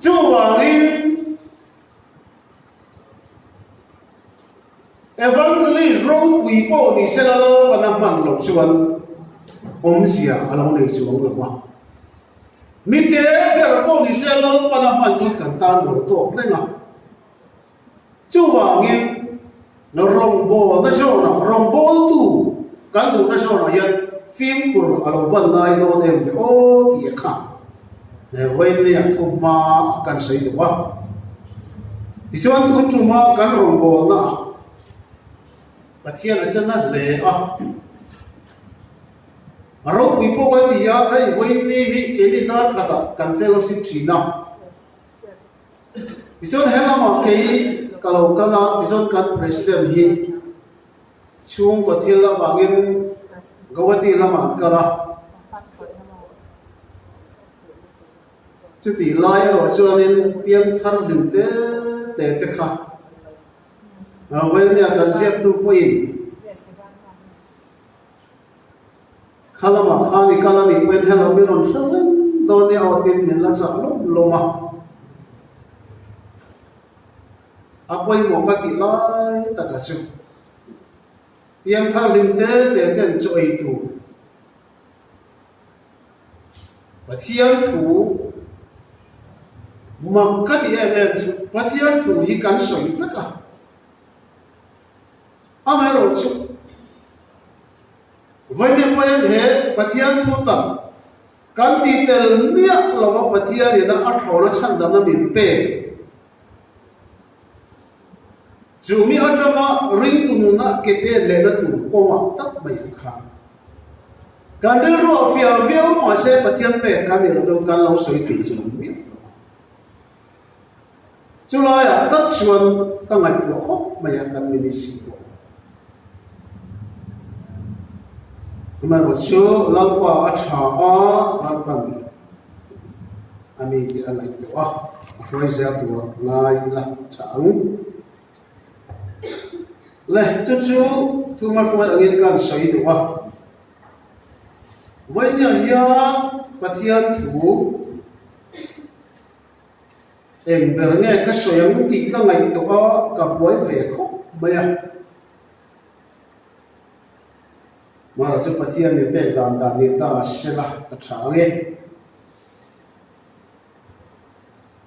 Chuvangin Evangelist ropui pawh ni sela Lalpan a hman loh chuan awmzia a lo nei chuang lo a. Mite ber pawh ni sela Lalpan a hman chuan kan tan lo tawk reng a. Chuvangin rawngbawlna zawnah, rawngbawltu kan duhna zawnah hian fimkhur a lo van ngai dawn em le aw tih a kha he vawiin thu hma a kan sawi duh a. Tichuan tun tuma kan rawngbawlnaah Pathian a chana hle a. A ropui pawh kan ti a, hei vawiin ni hi keini dar khatah kan fellowship thin a. Tichuan he lamah kei ka lo kal a, tichuan kan President hi chhungkaw thil avangin Guwahati lamah an kal a. Chutih lai erawh chuanin piangthar hlim te te te kha Vawinia kan ziaktu pawhin Kha lamah khan i kal a nih pawhin hello min rawn hre reng dawn nia aw tiin min la chah lawm lawm a. A pawimawh ka tih lai taka chu piangthar hlim te te ten chaw ei tur Pathian thu mak ka tih em em chu Pathian thu hi kan sawi vek a. Amaherawhchu Vawiin pawhin he Pathian thu tak kan tih tel miah lova Pathian ina a thlawna chhandamna min pek chu mi atanga ringtu nuna ke pen lehna tur kawngah tak mai ang kha kan rilruah fiah viau mahse Pathian pek kan nih loh chuan kan lo sawi thei chuang miah lo a. Chulaiah tak chuan ka ngaihtuah khawp mai a kan ministry pawh. Amaherawh chu Lalpa a tha a, Lalpan a mi tih a ngaihtuah a, a hruai zel tur ngai ila tha ang. Le, chu chu thuma hruai angin ka han sawi duh a. Vawinia hian Pathian thu Eng ber nge ka sawi ang tih ka ngaihtuah a, ka buai ve khawp mai a. Mara chu Pathian min pek dan dan ni ta se la, ka tha ang e.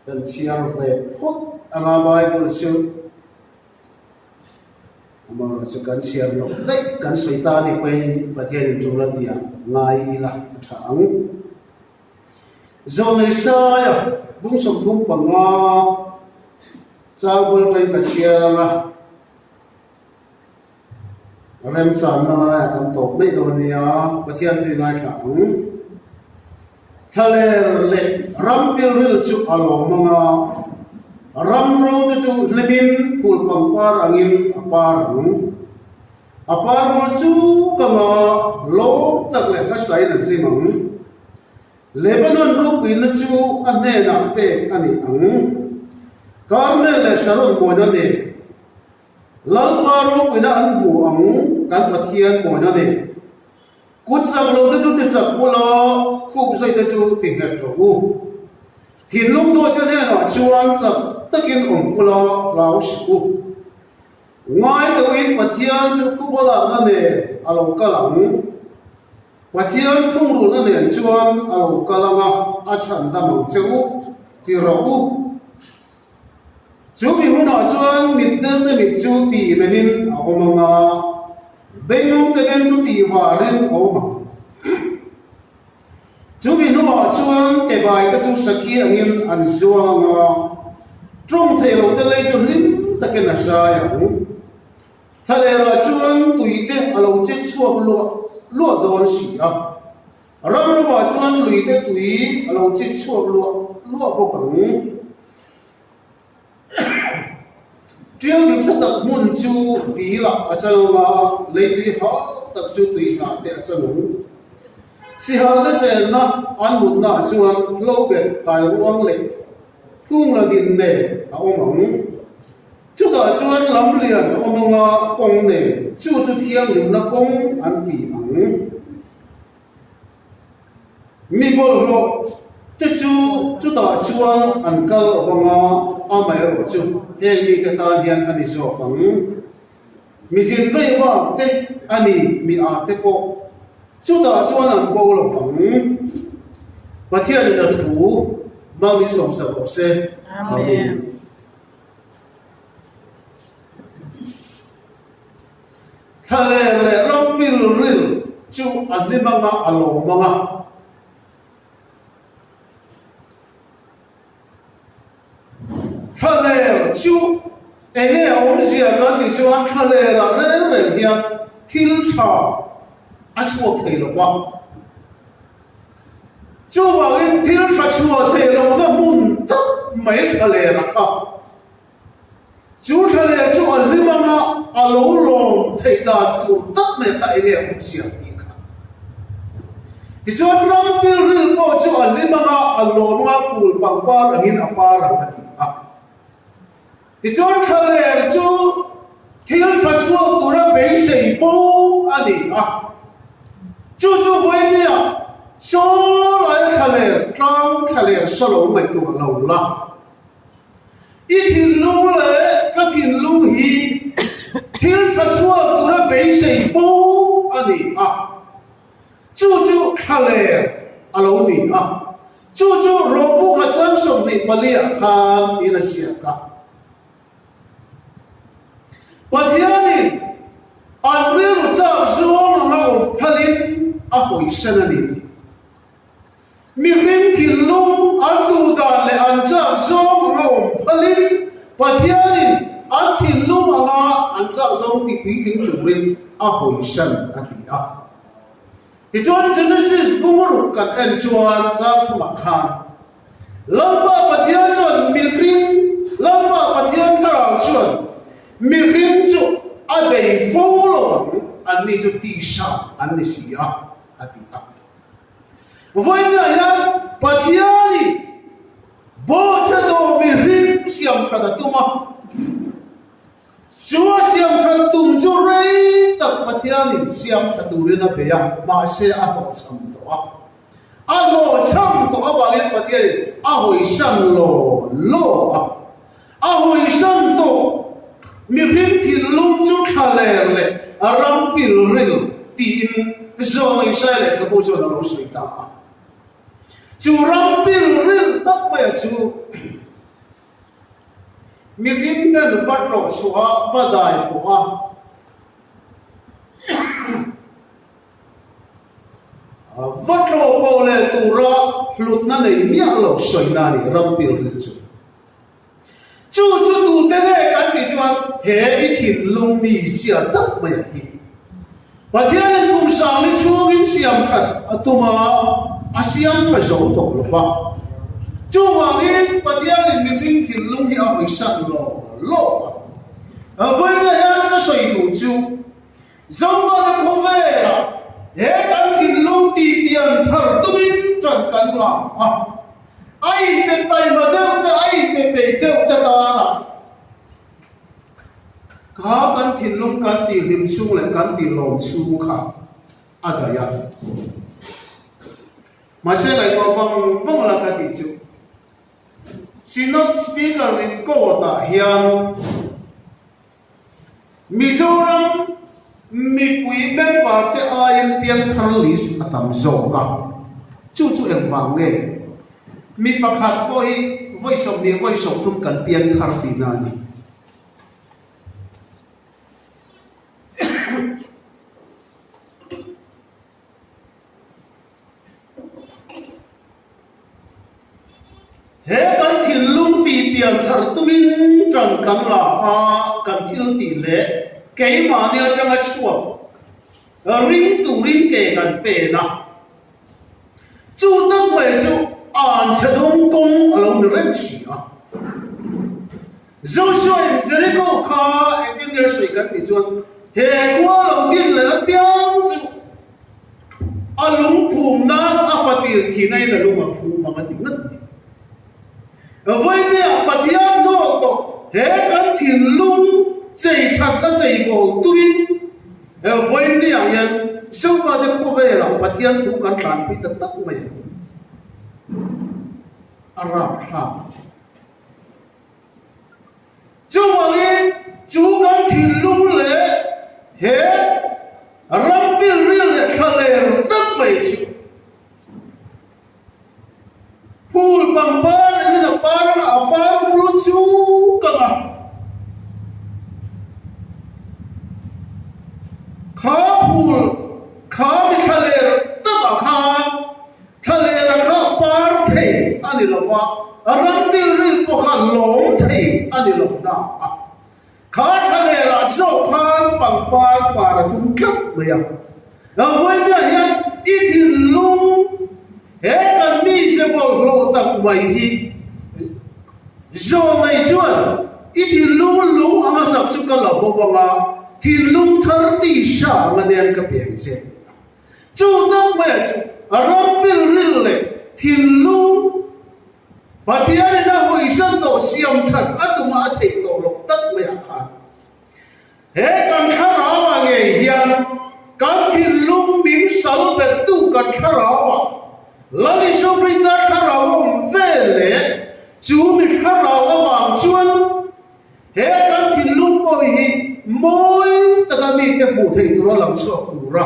Kan chhiar ve phawt anga Bible chu Mara chu kan chhiar loh daih kan sawi ta a nih pawhin Pathian in tul a tia ngai ila a tha ang. Zawnei Saia bung 35 chang bul atangin ka chhiar ang a, remchanna laiah kan tawp mai dawn a nia, Pathian tui ngaithla ang. Thlaler leh ram pilril chu a lawm ang a, ram ro te chu hlimin phul pangpar angin a par ang. A par rual chu ka nga lawm tak leh hlasain an hlim ang. Lebanon ropuina chu a hnenah pek a ni ang. Karmel leh Sharon mawina nen Lalpa ropuina an hmu ang, kan Pathian mawina nen. Kut chak lo te chu ti chak bula khup zai te chu ti nghet rawh u. Thinlung dawite hnenah chuan chak takin awm bula hlau suh u. Ngai deuhin Pathian chu phuba lakna nen a lo kal ang. Pathian thungrulhna nen chuan a lo kal ang a, a chhan dam ang che u, ti rawh u. Chu mi hunah chuan mitdelte mit chu tih menin a awm ang a, bengawngte beng chu tih varin a awm ang. Chu mi hnuah chuan kebaite chu sakhi angin an zuang ang a, tawng thei lote lei chu hlim takin a zai ang. Thlalerah chuan tuite a lo chek chhuak luah luah dawn si a, ram ramah chuan luite tui a lo chek chhuak luah luah bawk ang. Tiau dik tha tak hmun chu dilah a chang ang a, leitui hau tak chu tui hnah te a chang ang. Sihal te chenna an mutna ah chuan hlobet phai ruang leh phung la din nen a awm ang. Chutah chuan lam lian a awm ang a, kawng nen, chu chu thianghlimna kawng an ti ang. Mi bawlhhlawh te. Te chu chutah chuan an kal avanga amaherawhchu heng mite tan hian a ni zawk ang. Mi zin vei vak te a ni, mi ah te pawh chutah chuan an bo lo vang. Pathianin a thu hmang in sawmsak rawh se. Amen. Thlaler leh ram pilril chu a hlim anga a lawm anga. Thlaler chu enge a awmzia kan tih chuan thlalerah reng reng hian thil tha a chhuak thei lo va. Chuvangin thil tha chhuah theih lohna hmun tak mai thlalerah kha Chu thlaler chu a hlim anga a lo lawm theih dan tur tak mai kha enge a awmzia tih kha. Tichuan ram pilril pawh chu a hlim anga a lawm anga phul pangpar angin a par ang a ti a. Tichuan thlaler chu thil tha chhuak tura beisei bo a ni a. Chu chu vawinia saw lai thlaler tlang thlaler saw lo ngaihtuah lo la. I thinlung leh ka thinlung hi thil tha chhuak tura beisei bo a ni a, chu chu thlaler a lo ni a, chu chu Rawhbukha chang 24 ah khan tiin a ziak a. Pathianin an rilru chak zawng anga awm phalin a hawisan a ni tih. Mihring thinlung an duh dan leh an chak zawng anga awm phalin Pathianin an thinlung anga an chak zawng tih puitling turin a hawisan a ti a. Tichuan Genesis bung ruk kan en chuan chang thumah khan Lalpa Pathian chuan mihring, Lalpa Pathian thlarau chuan mihring chu a bei fo lo ang, anni chu tisa an ni si a, a ti a. Vawiinah hian Pathianin bawhchhe tawh mihring siam that a tum a, chu a siam that tum chu rei tak Pathianin siam tha turin a bei a, mahse a hlawhchham tawh a. A hlawhchham tawh avangin Pathianin a hawisan law law a. A hawisan tawh mihring thinlung chu thlaler leh ram pilril tiin Zawng Isai leh Kapu chuan a lo sawi ta a. Chu ram pilril tak maia chu mihring ten va tlawh chhuah a, va dai pawh a, Va tlawh pawh leh tura hlutna nei miah lo sawina a ni ram pilril chu. Chu chu tute nge kan tih chuan he i thinlung mi zia tak mai a hi. Pathianin kum sangli chhungin siam that a tum a, a siam tha zo tawh lo va. Chuvangin Pathianin mihring thinlung hi a hawisan law law a. Vawiinah hian ka sawi duh chu Zofate khawvelah he kan thinlung tih pian thar tumin ṭan kan la a, a inpe taima deuh te, a inpe peih deuh te tana kha kan thinlung kan tihhlim chhung leh kan tihlawm chhung kha a daih a. Mahse ngaihtuah vang vang la ka tih chu Synod Speaker record-ah hian Mizoram mipui member te aiin piangthar list a tam zawk a, chu chu engvang nge? Mi pakhat pawh hi vawi 20 vawi 30 kan piangthar tihna a ni. He kan thinlung tih pian thar tumin ṭan kan la a, kan thil tih leh keimahni aṭanga chhuak ring turin ke kan pen a. Chu tak mai chu anchhe dawng kawng a lo ni reng si a. Joshua-in Jericho kha engtin nge sawi kan tih chuan he khua lo din leh apiang chu A lungphum nan a fatir thihna in a lung a phum ang a ti ngat a ni. Vawinia Pathian hnawh tawh he kan thinlung chei that la chei bawl tuin he vawinia hian Zofate khawvelah Pathian thu kan tlanpui ta tak mai a ni. A rapthlak. Chuvangin chu kan thinlung leh he ram pilril leh thlaler tak mai chu phul pangpar engin a par anga a par vul chuk anga kha phul kha mi thlaler takah khan Thlalera kha par thei a ni lo va, ram bilril pawh kha lawm thei a ni lo na a. Kha thlalera zawk khan pangpar par a tum tlat mai a. Vawinia hian i thinlung he kan mize bawlhhlawh tak mai hi zawn nei chuan i thinlung lung anga sak chu ka la bawk anga thinlung thar tisa anga nen ka piang che. Chu tak maia chu ram pilril leh thinlung Pathianin a hawisan tawh siam that a tuma a theih tawh loh tak maiah khan he kan thlarauah ngei hian kan thinlung min sal bettu kan thlarauah Lal Isua Krista thlarau a awm ve leh chu mi thlarau avang chuan He kan thinlung pawh hi mawi taka mite hmuh theih tura lang chhuak tura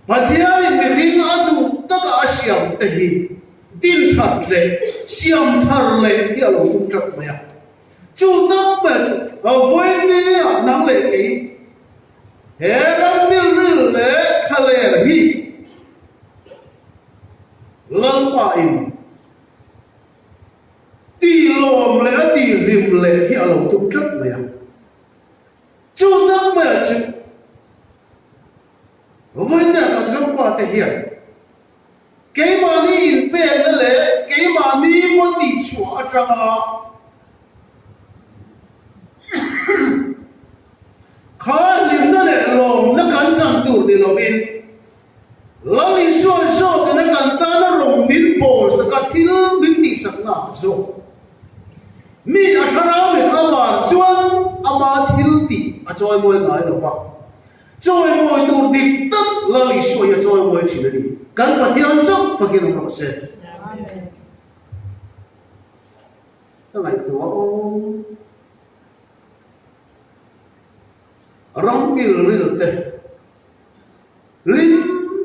Pathianin mihring a duh taka a siam te hi din that leh siam thar leh hi a lo tum tlat mai a. Chu tak mai chu vawinia nang leh kei he ram pilril leh thlaler hi Lalpa in Ti lawm leh a ti hlim leh hi a lo tum tlat mai a. Chu tak maiah chu vawiin kan Zofa te hian keimahni inpekna leh keimahni va tihchhuah atanga kha hlimna leh lawmna kan chan tur ni lovin Lal Isua zawkin a kan tana rawng min bawl sak a, thil min tihsakna ah zawk. Mi a thlarau leh a var chuan ama thil tih a chawimawi ngai lo va, chawimawi tur dik tak Lal Isua hi a chawimawi thin a ni. Kan Pathian chauh fakin awm rawh se. Ka ngaihtuah aw. Ram pilril te. Hlim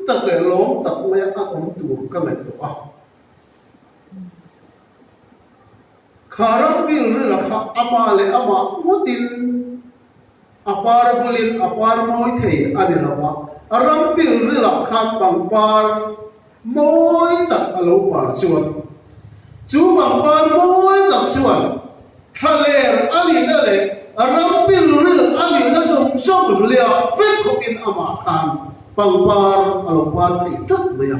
tak leh lawm tak maia a awm tur ka ngaihtuah a. Kha ram pilrila kha amah leh amah ngawtin a par vulin a par mawi thei a ni lo va, ram pilrilah khan pangpar mawi tak a lo par chuan chu pangpar mawi tak chuan Thlaler a nihna leh ram pilril a nihna zawng zawng hliah vek khawpin amah khan pangpar a lo par thei tlat mai a.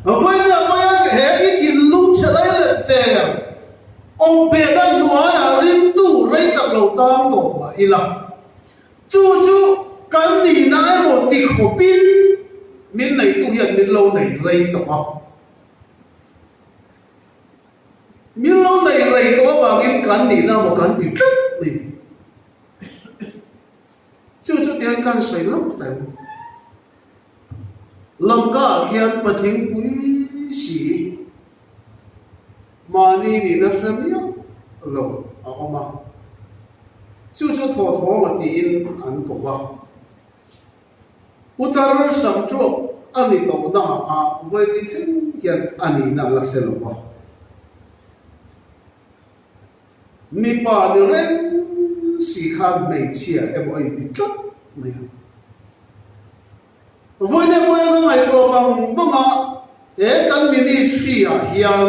Vawinia pawhin he i thinlung chhe lai leh der awmbehna hnuaiah ringtu rei tak lo tang tawh mah ila, chu chu kan nihna emaw ti khawpin min neitu hian min lo nei rei tawh a. Min lo nei rei tawh avangin kan nihna maw kan ti tlat ni. Chu chu tiang kan sawi lawk ta em. Lamka ah khian patling pui si mahni nihna hre miah lo a awm a. Chu chu thawhthawng a tiin an ko a. Putar Samṭuak a ni tawh na ah vawi thleng hian a nihna a la hre lo a. Mipa ni reng si khan hmeichhia emaw a inti tlat mai a. Vawi deuh pawh hian ka ngaihtuah vang vang a, he kan ministry ah hian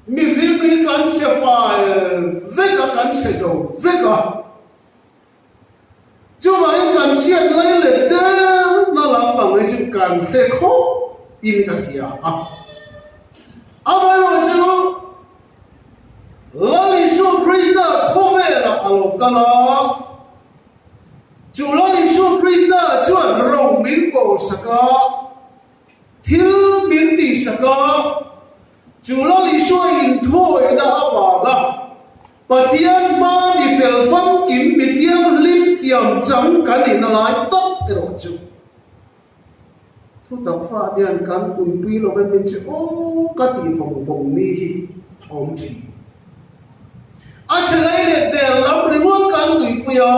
mihring hi kan chhe fai vek a, kan chhe zo vek a. Chuvangin kan chhiat lai leh derna lampang hi chu kan hre khawp in ka hria a. Amaherawhchu chu Lal Isua Krista khawvelah a lo kal a, chu Lal Isua Krista chuan ro min pawlsak a, thil min tihsak a, chu Lal Isua inthawina avanga Pathian hma mi fel famkim mi thianghlim thiam chang kan inna lai tak erawh chu Thutak fate hian kan tuipui lo em min che aw ka tih vawng vawng ni hi a awm thin. A chhe lei leh der lam ringawt kan tuipui a,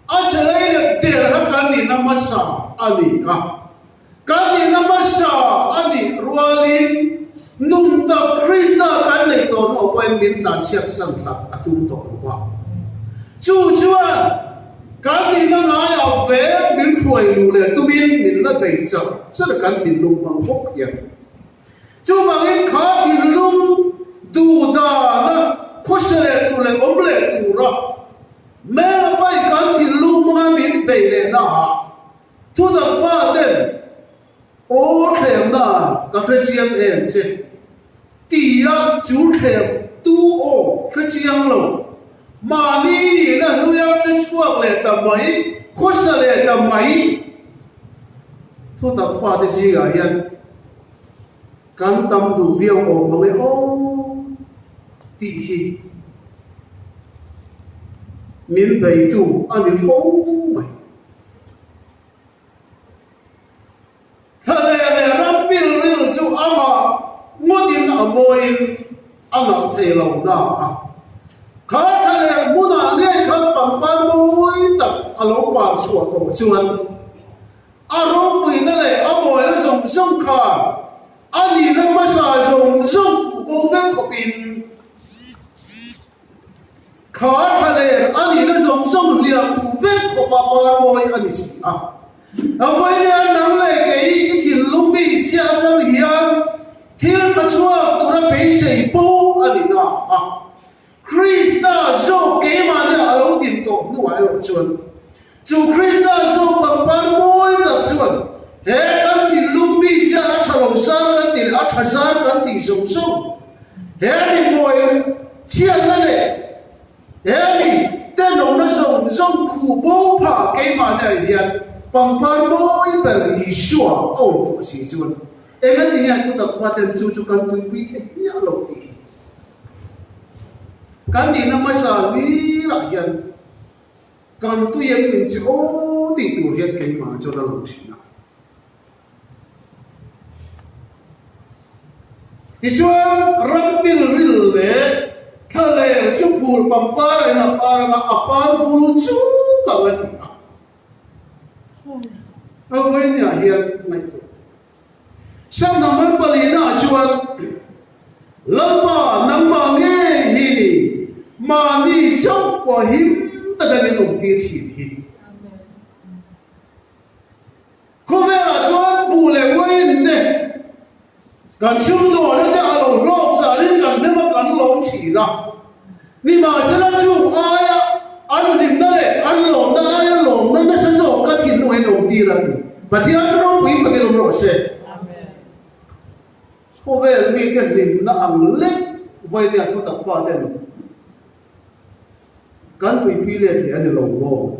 a chhe lei leh der kha kan nihna hmasa a ni a. Kan nihna hmasa a nih rualin nun tak Krista kan neih tawh hnuah pawhin min tlanchhiat san hlak a tum tawh lo va. Chu chuan kan nihna ngaiah ve min hruai luh leh tumin min la bei char char a kan thinlung hmang bawk hian. Chuvangin kha thinlung duhdana khawsa leh tur leh awm leh tura Mela pai kan thinlung hmanga min bei lehna ah Thutak faten aw thlemna ka hre chiang em che tia chu thlem tu aw hre chiang lo. Mahni nihna hluia che chhuak leh ta mai, khawsa leh ta mai. Thutak fate zingah hian kan tam duh viau awm mang e aw tih hi min beitu a ni fo mai. Thlaleh leh ram pilril chu amah ngawtin a mawiin a nalh thei lo na a. Kha thlaleh hmunah ngei khan pangpar mawi tak a lo par chhuah tawh chuan a ropuina leh a mawina zawng zawng khan a nihna hmasa zawng zawng khuh bo vek khawpin Kha thlaler a nihna zawng zawng hliah khuh vek khawpa par mawi a ni si a. A vawinia nang leh kei i thinlung mi sia atang hian thil tha chhuak tura beisei bo a ni na a. Krista zawk keimahnia a lo din tawh hnuah erawh chuan chu Krista zawk pangpar mawi tak chuan he kan thinlung mi sia a tha lo zar kan tih leh a tha zar kan tih zawng zawng He mi mawi chhiatna leh he mi tenawmna zawng zawng khuh bo phah keimahniah hian pangpar mawi ber Isua a awm tawh si chuan eng a ti nge thutak khuaten chu chu kan tuipui theih miah lo tih hi kan nihna hmasa nirah hian kan tui em min che aw tih tur hian keimah chuan a lang thin a. Tichuan, ram pilril leh thlaler chu phul pangpar in a par anga a par vul chuk ang a ti a. A vawinia hian ngaihtuah teh. Sam number palina ah chuan, Lalpa nangmah ngei hi ni, mahni chauh pawh him taka min awmtir thin hi. Khawvelah chuan buh leh uaiin te kan sumdawhna te a lo hlawk charin kan hnem a kan lawm thin a. Nimahsela chung aia an hlimna leh an lawmna aia lawmna nasa zawk ka thinlung hi lo tir a ti. Pathian ropui fakin awm rawh se. Khawvel mite hlimna ang lek vawinia thutak faten Kan tuipui let leh a ni lo maw?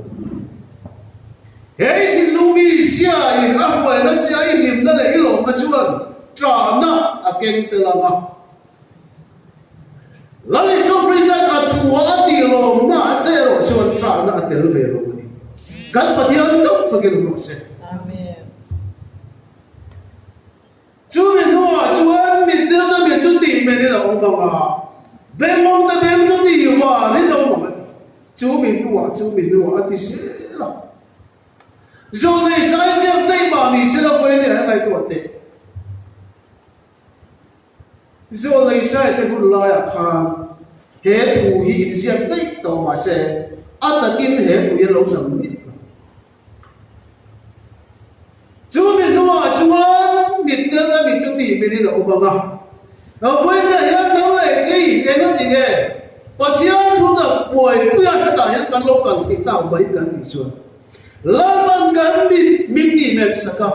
He i thinlung mi ziain a hruaina che a i hlimna leh i lawmna chuan ṭahna a keng tel ang a. Lal Isua Krista'n a thua a tih lawmna a te erawh chuan ṭahna a tel ve lo a ni. Kan Pathian chauh fakin awm rawh se. Amen. Chumi hnuah chuan mitdil te mit chu tih menin a awm ang a, bengmawng te beng chu tih varin a awm ang a ti. Chumi hnuah, chumi hnuah a ti zel a. Zawlnei saiziak daih mah ni se la vawiin hian ngaihtuah teh. Zawlnei sai te hun laiah khan he thu hi inziak daih tawh mah se a takin he thu hi a lo zam miah lo. Chu mi hnuah chuan mittel a mit chu tih minin a awm ang a. Vawiinah hian nang leh kei eng a ti nge? Pathian thu tak buaipuia hetah hian kan lo kal theih tak mai kan tih chuan Lalpan kan mit min tih mek sak a,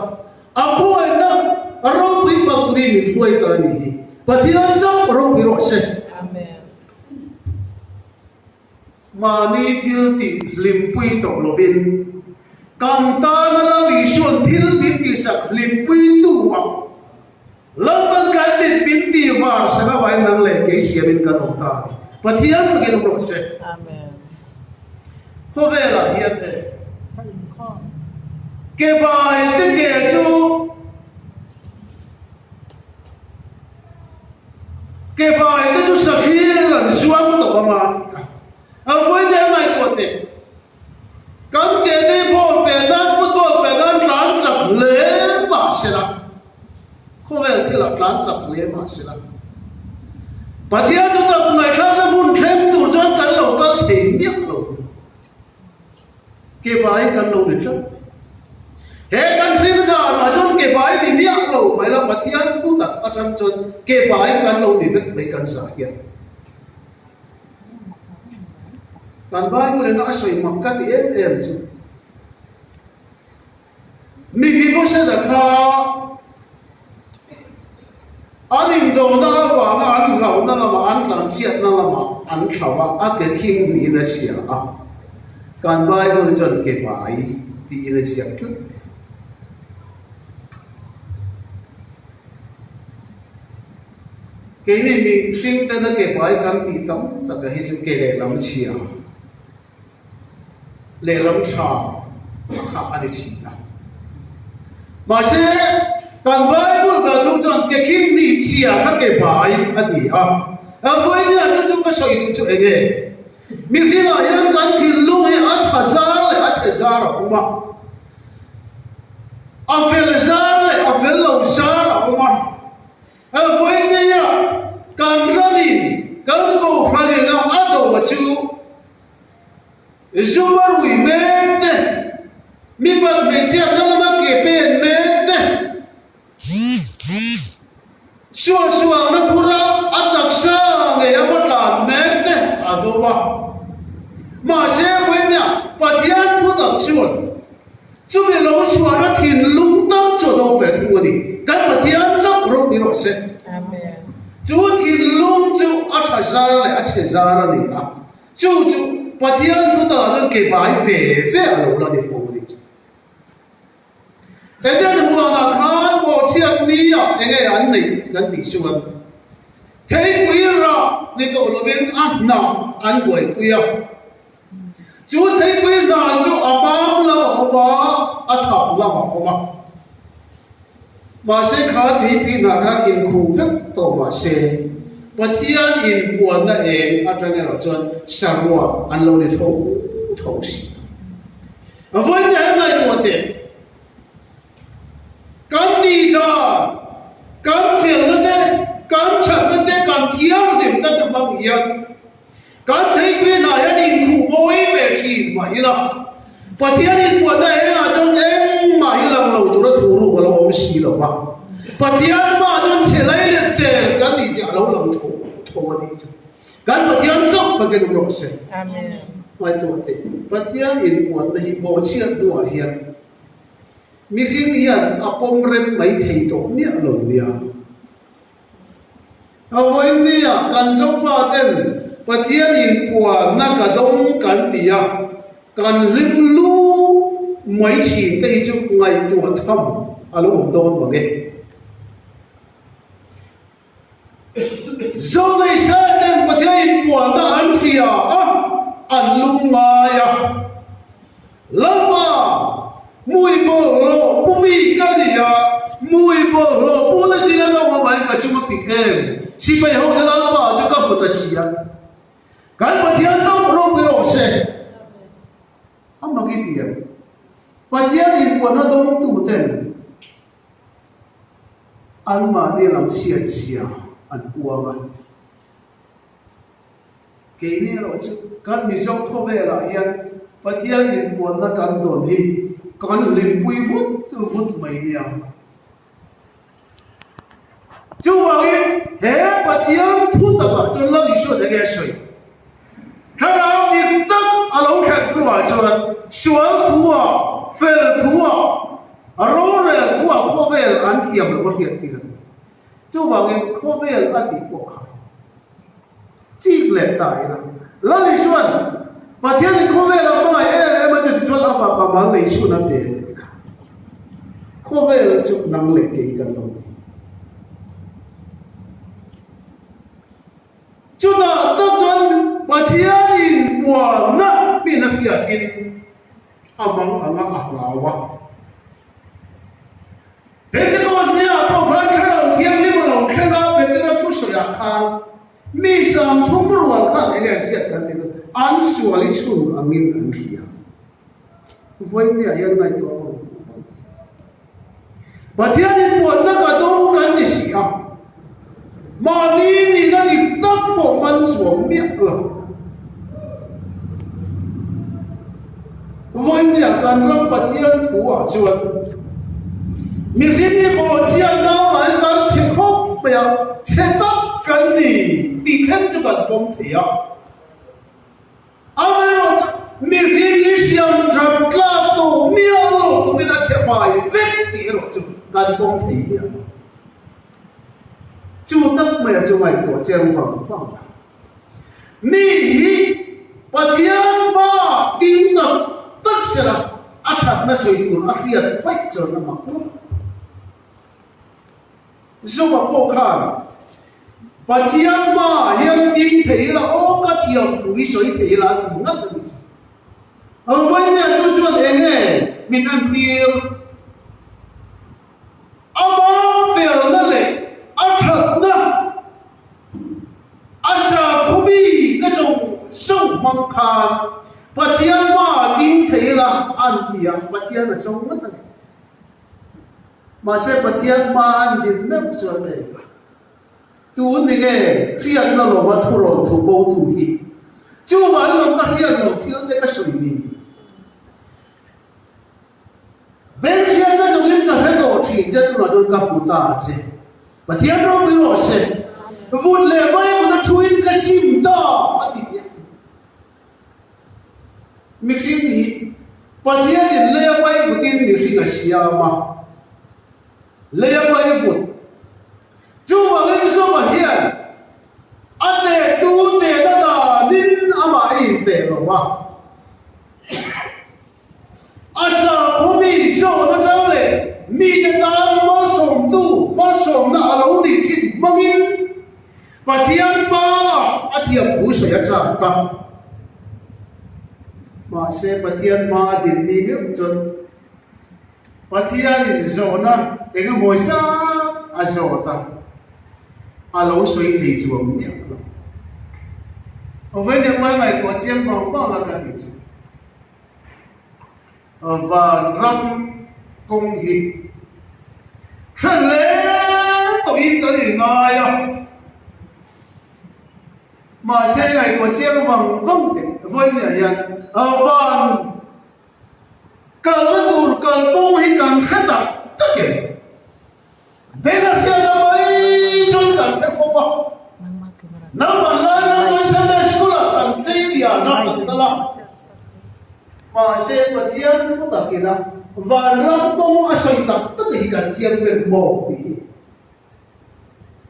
a khawngaihna ropui fak turin min hruai ta a nih hi. Pathian chauh ropui rawh se. Amen. Mahni thil tih hlimpui tawh lovin kan tana Lal Isua'n thil min tihsak hlimpui tu ang. Lalpan kan mit min tih var sak avangin nang leh kei siamin kan awm ta a ni. Pathian fakin awm rawh se. Amen. Khawvelah hian e ke bai te ke chu. Ke bai te chu sakhir an zuang tawh ang a ti a. A vawiin a ngaihtuah teh. Kan ke te ball pe nan football pe nan tlan chak hle mah se la, khawvel thil ah tlan chak hle mah se la, Pathian thutak ngaihthlakna hmun thleng tur chuan kan lo kal thei miah lo. Ke bai kan lo ni tlat. He kan hlim danah chuan ke bai ni miah lo mai la, Pathian thutak atang chuan ke bai kan lo ni vek mai kan zah hian. Kan Bible in a sawi mak ka ti em em chu. Mephibosheth-a kha an indona avanga an hlauhna lamah, an tlanchhiatna lamah an thlauh a, a ke khing niin a chhia a. Kan Bible chuan ke bai tiin a ziak tlat. Keini mihring tena ke bai kan tih tam taka hi chu ke lehlam chhia. Lehlam tha kha a ni thin a. Mahse, kan Bible kal thung chuan ke khim ni chhia kha ke bai a ti a. A vawinia chu chu ka sawi duh chu eng nge? Mihringah hian kan thinlung hi a tha zar leh a chhe zar a awm a. A fel zar leh a fel lo zar a awm a. A vawinia kan ramin kan kohhranin a do a chu Zuma rui mek te, mipat hmeichhiatna lama ke pen mek te, suahsualna phura a taksa ngei a va tlan mek te a do a. Mahse vawinia Pathian thutak chuan Chumi lo chhuahna thinlung tak chu a do ve thung a ni. Kan Pathian chauh rawh ni rawh se. Chu thinlung chu a tha zar leh a chhe zar a ni a. Chu chu Pathian thu takah chuan ke bai ve ve a lo la ni fo a ni. Eden huanah khan bawhchhiat nia enge an neih kan tih chuan theipui rah ni tawh lovin a hnah an buaipui a. Chu theipui hna chu a mam lam a awm a, a thap lam a awm a. Mahse kha theipui hna khan inkhuh vek tawh mah se, Pathian inpuanna eng atang erawh chuan saruak an lo ni tho tho si a. Vawiin an ngaihtuah teh. Kan tih dan, kan felna te, kan thatna te, kan thianghlimna te hmang hian Kan theipui hnah hian inkhuh mawi ve thin mah ila, Pathian inpuanna engah chuan engmah hi lang lo tura thu ruk a lo awm si lo va. Pathian hmaah chuan chhe lai leh tel kan nih zia a lo lang tho tho a nih chu. Kan Pathian chauh kha ken rawh se. Amen. Ngaihtuah teh, Pathian inpuanna hi bawhchhiat hnuah hian mihring hian a pawm rem mai thei tawh miah lo nia. A vawinia kan Zofa ten Pathian in puanna ka dawng kan ti a, kan hlim lu mai thin te hi chu ngaihtuah tham a lo awm dawn mang e. Zoneisa ten Pathian in puanna an hria a, an lung ngai a. Lalpa, mui bawlhhlawh pu mi ka ni a, mui bawlhhlawh pu na zinga ka awm avangin ka chung a pik em? Sipai hote Lalpa chu ka hmu ta si a. Kan Pathian chauh ropui rawh se. A mak i ti em? Pathian inpuanna dawngtu ten anmahni lam chhiat zia an puang a. Keini erawh chu kan Mizo khawvelah hian Pathian inpuanna kan dawn hi kan hlimpui vut vut mai nia. Chuvangin he Pathian thu takah chuan Lal Isua te nge a sawi? Thlarau dik tak a lo thlen hnuah chuan sual thuah, fel thuah, rorel thuah khawvel an thiam loh a hriat tir a ni. Chuvangin khawvel a tih pawh kha chik leh ta ila. Lal Isua'n Pathianin khawvel a hmangaih em em a chuti chuan a fapa mal nei chhun a pe tih kha khawvel chu nang leh kei kan lo ni. Chutah tak chuan Pathianin puanna min a hriatin a mang anga a hlau a. Pentecost nia pawh khan Thlarau Thianghlim a lo thleng a, Petera thusawiah khan. Mi 30 rual khan enge an hriat kan ti chu an sual i chhun angin an hria. Vawinia hian ngaihtuah pawh an hmuh bawk. Pathian in puanna ka dawng kan ti si a, mahni nihna dik tak pawh man chuang miah lo. Vawinia kan ram Pathian thu ah chuan mihring hi bawhchhiat nau ah hian kan chhe khawp mai a, chhe tak kan ni tih thleng chu kan pawm thei a. Amaherawhchu mihring hi siam that tlak tawh miah lo tumin a chhe fai vek tih erawh chu kan pawm thei miah lo. Chu tak mai a chu ngaihtuah chiang vang vang a. Mi hi Pathian ba ding tak tak sela a thatna sawi tur a hriat vaih chuan a mak ngawt. Zuma pawh khan Pathian ba hian ding thei ila aw ka thiam thu hi sawi thei ila a ti ngat a ni chu. Vawinia chu chuan eng nge min entir? Ama felna leh a thatna a sakhaw na zawng zawng hmang khan Pathian hmaah ding thei ila an ti a, Pathian a cho ngat a ni. Mahse Pathian hma an din meuh chuan nei tu ni nge hriatna lova thurawn thu bo tu hi? Chuvang lo ka hriat loh thil te ka sawi ni. Bengthiamna zawngin ka hre tawh thin che tunah chuan ka hmu ta a che. Pathian ropui rawh se. Vut leh vai vut a thuin ka sim ta a ti hmiah. Mihring hi Pathianin leia vai vutin mihring a siam a, leia vai vut. Chuvangin Zoma hian a tehtu tehna danin amah a inteh lo a. A sakhaw mi zawh atang leh mite tan malsawmtu malsawmna a lo nih thin hmangin Pathian Pa a thiam thu sawi a chak a. Mahse Pathian hma a din ni meuh chuan Pathianin zawhna eng emaw zat a zawt a, a lo sawi thei chuang miah lo. Vawiin hmai ngaihtuah chiang vang vang a ka ti chu. Vanram kawng hi hre hle tawhin kan inngai a, mahse ngaihtuah chiang vang vang teh vawiin hian van kalna tur kalkawng hi kan hre tak tak em? Bena hriatna mai chuan kan hre fawp a, Naupang lai Rambuai Sunday School-ah kan chei lian a kan kal a, mahse Pathian thu takina vanram kawng a sawi tak tak hi kan chiang ber maw tih hi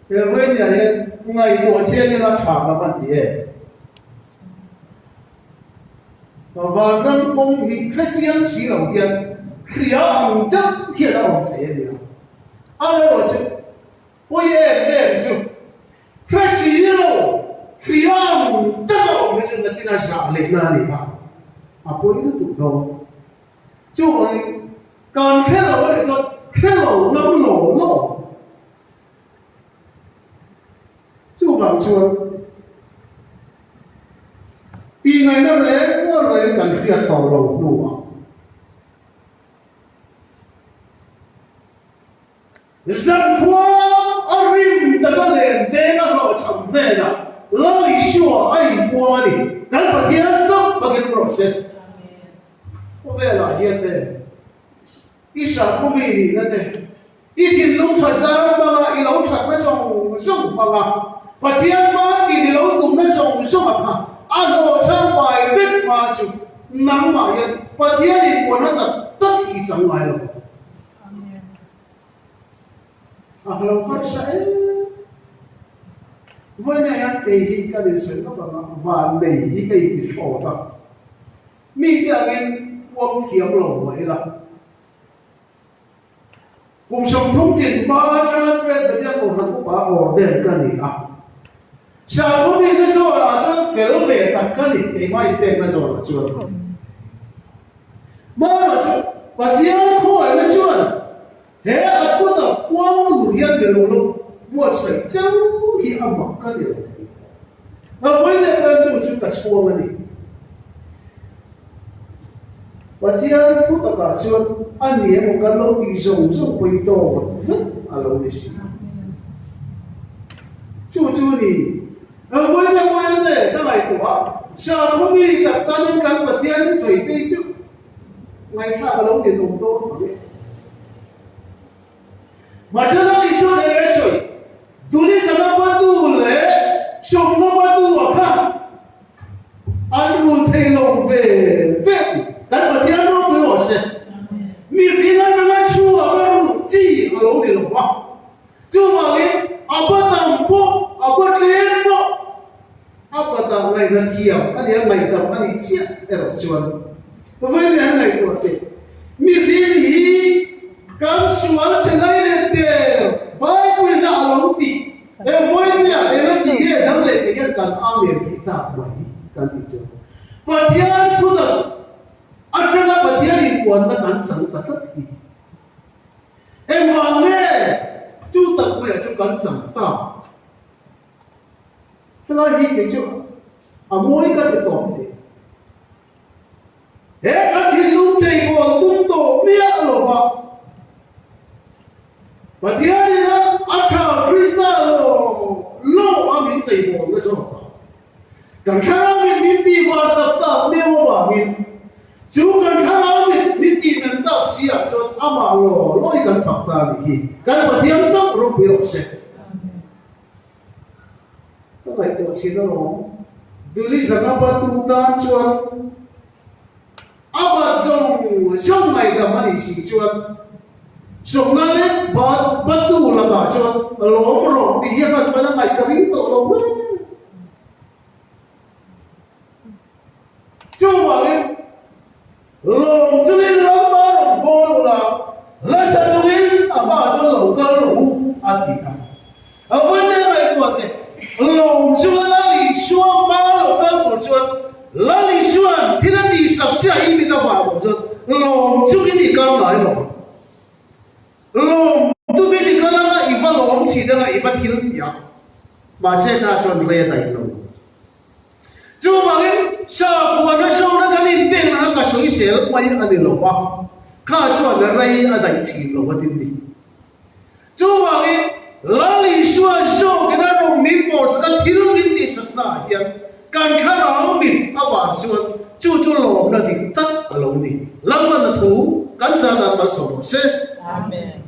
he vawinia hian ngaihtuah chiang ila tha ka van ti em? Vanram kawng hi hre chiang si lo hian hria ang deuh hian a awm thei a nia. Amaherawh chu pawi em em chu hre si lo hria ang deuh a awm hi chu nakin a zah lehna a ni a, a pawi lutuk dawn. Chuvangin kan hre lo a nih chuan hre lo ngam law law. Chuvang chuan tihngaihna reng reng kan hriat tawh lo hnuah zankhua a rim taka len deng a hlawhchham hnenah Lal Isua a inpuang a ni. Kan Pathian chauh fakin rawh se. Khawvelah hian te i sakhaw mi nihna te, i thinlung that zar hmanga i lo thatna zawng zawng hmanga Pathian hma thin i lo tumna zawng zawng a kha a hlawhchham fai vek hma chu nangmah hian Pathian inpuanna tak tak hi i chang ngai lo ang. A hlo harsa em. Vawiin hian kei hi ka insawi lawk ang a, van nei hi ka inti thlawt a. Mite angin puang thiam lo mah ila, kum 30 kin hma atanga Presbyterian Kohhran upa ordain ka ni a. Sakhaw mite zawnah chuan fel ve tak ka ni, keimah inpekna zawnah chuan. Hmanah chu Pathian khawngaihna chuan he a thutak puang tur hian mi lo lo buatsaih cheu hi a mak ka ti lo thei. A vawi leh kal chu chu ka chhuang a ni. Pathian thu takah chuan a ni emaw kan lo tih zawng zawng pawhin tawk vek a lo ni si. Chu chu ni. A vawi leh vawi a ne ka ngaihtuah a, sakhaw mi tak tanin kan Pathian hi sawi tei chu ngaihthlak a lo ninawm dawn mang e. Mahse Lal Isua leh a sawi, Duli zanga patu leh sawmnga patu a kha an rul thei lo ve ve. Kan Pathian ropui rawh se. Mihring atanga chhuak a rulh chi a lo ni lo va. Chuvangin a pa tam pawh, a pa tlem pawh, a pa tak ngaihna thiam a nia, ngaihdam a nih chiah erawh chuan vawiin an ngaihtuah teh. Mihring hi kan sual che lai leh der Bible ina a lo tih e vawiin eng a tih nge dang leh kei hian kan amen theih tak mai kan tih chuan Pathian thutak atanga Pathian inpuanna kan chang ta tlat hi. Engvang nge chu tak maiah chu kan chang ta? Helai hi kei chu a mawi ka ti tawp hle. He kan thinlung cheibawl tum tawh miah lo va, Pathianin a tha Krista lo lo a min cheibawl na zawk a. Kan thlarau mit min tih var sak tak miau avangin chu kan thlarau mit min tih men tak si ah chuan amah law lawi kan fak ta a nih hi. Kan Pathian chauh ropui rawh se. Ka ngaihtuah thin alawm. Duli zanga patu tan chuan a bat zawng zawng ngaihdam a nih si chuan Sawmna leh batu lakah chuan lawm rawh tih hi a hman hman a ngaih ka ring tawh lo hle. Chuvangin lawm chungin lama rawn bawl ula, hlasa chungin a hmaah chuan lo kal rawh u a ti a. A vawiin ngaihtuah teh, lawm chunga Lal Isua hma lo kal tur chuan Lal Isua'n thil a tihsak chiah hi mit avang lo chuan lawm chungin i kal ngai lo ang. Lawm tumin i kal anga i va lawm thin anga i va thil ti ang. Mahse kha chuan rei a daih lo. Chuvangin sakhuana zawna kan inpekna kha ka sawisel mai a ni lo va, kha chuan rei a daih thin lo a tin ni. Chuvangin, Lal Isua zawkin a rawng min pawlsak a, thil min tihsakna ah hian kan thlarau mit a van chuan chu chu lawmna dik tak a lo ni. Lalman a thu kan zan dan malsawm rawh se. Amen.